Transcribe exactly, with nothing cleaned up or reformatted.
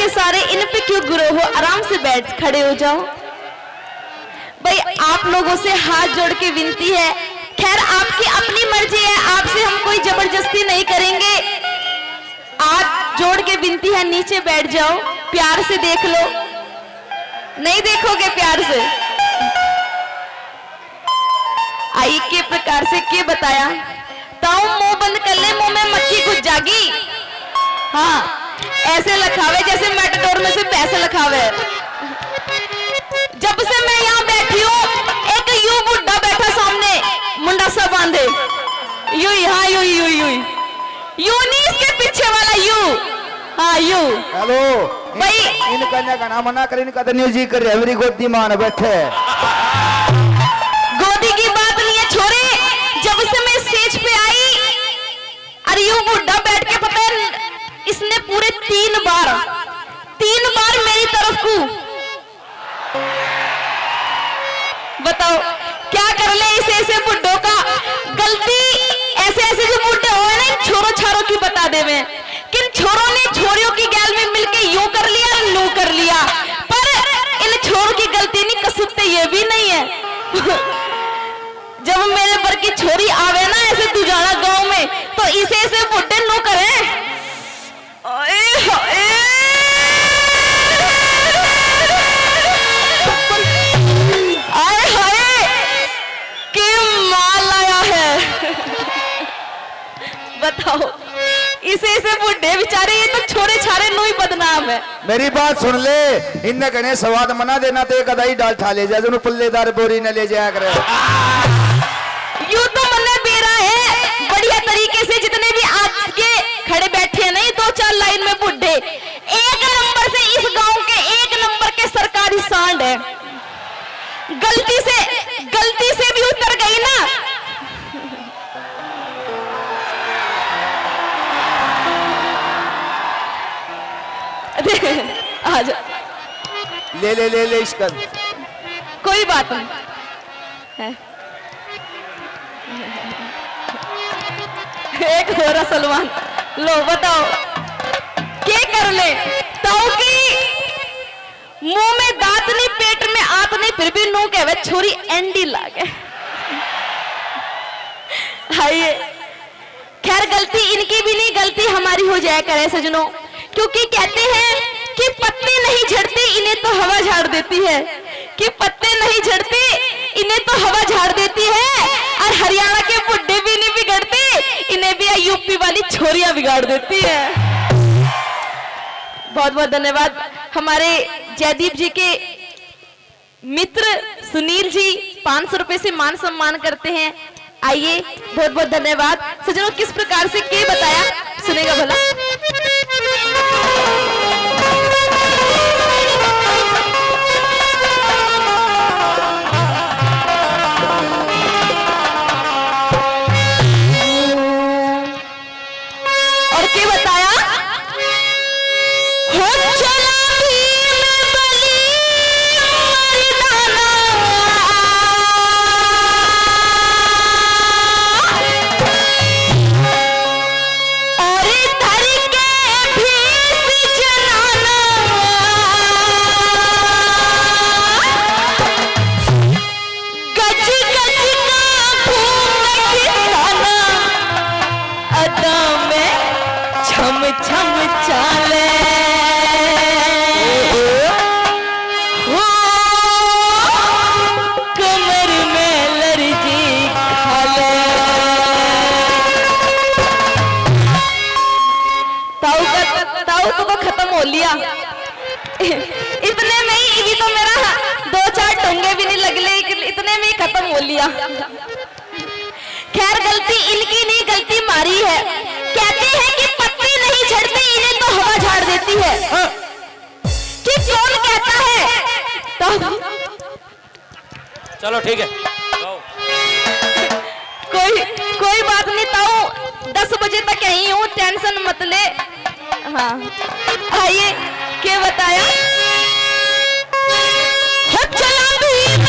सारे इन पे क्यों गुरो हो, आराम से बैठ, खड़े हो जाओ। भाई, आप लोगों से हाथ जोड़ के विनती है। खैर, आपकी अपनी मर्जी है, आपसे हम कोई जबरदस्ती नहीं करेंगे। हाथ जोड़ के विनती है, नीचे बैठ जाओ, प्यार से देख लो। नहीं देखोगे प्यार से? आई के प्रकार से के बताया? ताऊ मुंह बंद कर ले, मुंह में मक्खी घुस जागी। हाँ, ऐसे लखावे जैसे मेटाडोर में से भैंस लखावे। जब से मैं यहाँ बैठी हूँ, एक यू बुड्ढा बैठा सामने, मुंडासा बांधे, यू ही, हाँ, यू ही, यू ही, यू ही। यू नहीं, इसके पीछे वाला यू। हाँ, यू। हेलो। भाई। इन-, इनका ने घना मना कर, इनका तो न्यू जी कर रहे, मेरी गोदी मान बैठे। गोदी की बात नहीं है छोरे, जब से मैं स्टेज पे आई, अरे यू बुड्ढा बैठ के, पता है, इसने पूरे तीन बार, तीन बार मेरी तरफ को बताओ, क्या कर ले इसे, ऐसे बुड्ढों का गलती। ऐसे ऐसे जो बुड्ढे हो ना, इन छोरों छारों की बता दे मैं, किन छोरों ने छोरियों की गैल में मिलके यूं कर लिया, नू कर लिया, पर इन छोरों की गलती नहीं, कसूर तो ये भी नहीं है। जब मेरे पर की छोरी आवे ना ऐसे दुजाना गांव में, तो इसे, ऐसे बुड्ढे नू करे। आए हाय। आए हाय, के माल आया है। बताओ, इसे, इसे बुड्ढे बेचारे, ये तो छोरे छारे नू ही बदनाम है। मेरी बात सुन ले, इनने घणे स्वाद मना देना, तो एक आधा ही डाल ठा ले जा, जनु पल्लेदार बोरी न ले जाया करे। यू तो मन्ने बेरा है, बढ़िया तरीके से जितने भी आगे खड़े बैठे हैं ना, ये दो चार लाइन में बुड्ढे, एक नंबर से इस गांव के एक नंबर के सरकारी सांड है। गलती से, गलती से भी उतर गई ना। आ जा। ले, ले, ले, ले इसका। कोई बात नहीं। है। एक और सलमान, लो बताओ, के कर ले? ताऊ की मुंह में दांत नहीं, पेट में आंत नहीं, फिर भी नू कहवे, "छोरी एंडी लागे।" हाय, खैर, गलती इनकी भी नहीं, गलती हमारी हो जाया करे सजनों, क्योंकि कहते हैं कि पत्ते नहीं झड़ते, इन्हें तो हवा झाड़ देती है, कि पत्ते नहीं झड़ते, इन्हें तो हवा झाड़ देती है, और हरियाणा के बुड्ढे भी नहीं बिगड़ते, इन्हें भी ये यूपी वाली छोरियां बिगाड़ देती है। बहुत बहुत धन्यवाद हमारे जयदीप जी के मित्र सुनील जी पाँच सौ रुपए से मान सम्मान करते हैं। आइए, बहुत बहुत धन्यवाद। सजनों, किस प्रकार से के बताया, सुनेगा भला। और के बताया? हो चला भीम बली मर्दाना, और धर के भीष जनाना। गज गज का घूंघट ताना, अदा में छम छम चाले। हो, कमर में लर्जी खाले। ताऊ का, ताऊ तो, तो खत्म हो लिया। इतने में ही, ये तो मेरा दो चार टोंगे भी नहीं लग ले, इतने में ही खत्म हो लिया। खैर, गलती इनकी नहीं, गलती मारी है। कहते हैं कि पत्ते नहीं झड़ते, इन्हें तो हवा झाड़ देती है। हाँ। कि कौन कहता है तो चलो ठीक है, गाओ। कोई, कोई बात नहीं ताऊ, दस बजे तक यहीं हूँ, टेंशन मत ले। हाँ, आइए, के बताया? हो चला भीम